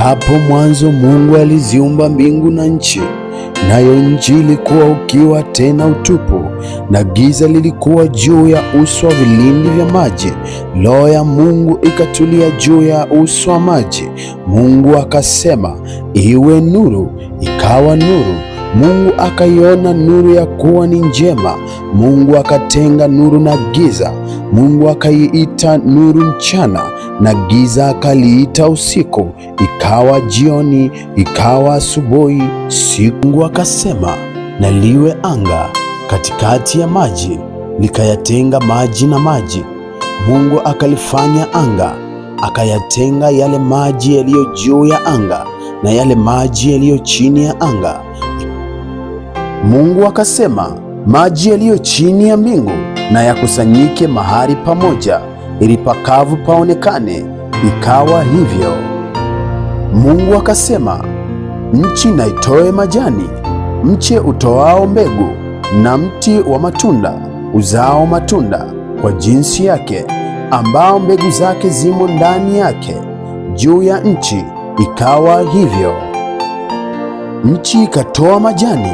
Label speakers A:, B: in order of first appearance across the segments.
A: Hapo mwanzo Mungu aliziumba mbingu na nchi, nayo nchi ilikuwa ukiwa tena utupu, na giza lilikuwa juu ya uso wa vilindi vya maji. Roho ya Mungu ikatulia juu ya uso wa maji. Mungu akasema, iwe nuru, ikawa nuru. Mungu akaiona nuru ya kuwa ni njema. Mungu akatenga nuru na giza. Mungu akaiita nuru mchana, na giza akaliita usiku. Ikawa jioni, ikawa asubuhi, siku. Mungu akasema, na liwe anga katikati ya maji, likayatenga maji na maji. Mungu akalifanya anga, akayatenga yale maji yaliyo juu ya anga na yale maji yaliyo chini ya anga. Mungu akasema, maji yaliyo chini ya mbingu na yakusanyike mahali pamoja, ili pakavu paonekane. Ikawa hivyo. Mungu akasema, nchi na itoe majani, mche utoao mbegu, na mti wa matunda uzao matunda kwa jinsi yake, ambao mbegu zake zimo ndani yake, juu ya nchi. Ikawa hivyo. Nchi ikatoa majani,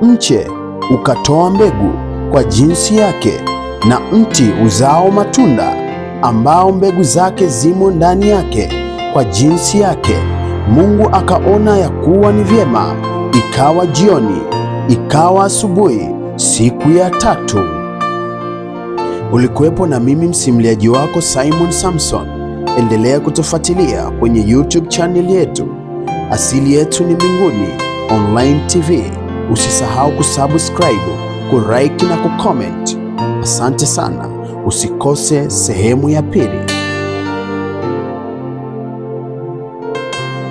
A: mche ukatoa mbegu kwa jinsi yake, na mti uzao matunda, ambao mbegu zake zimo ndani yake kwa jinsi yake. Mungu akaona ya kuwa ni vyema. Ikawa jioni, ikawa asubuhi, siku ya tatu. Ulikuwepo na mimi msimuliaji wako Simon Samson. Endelea kutufuatilia kwenye YouTube channel yetu Asili Yetu ni Mbinguni Online TV. Usisahau kusubscribe, kulike na kucomment. Asante sana. Usikose sehemu ya pili.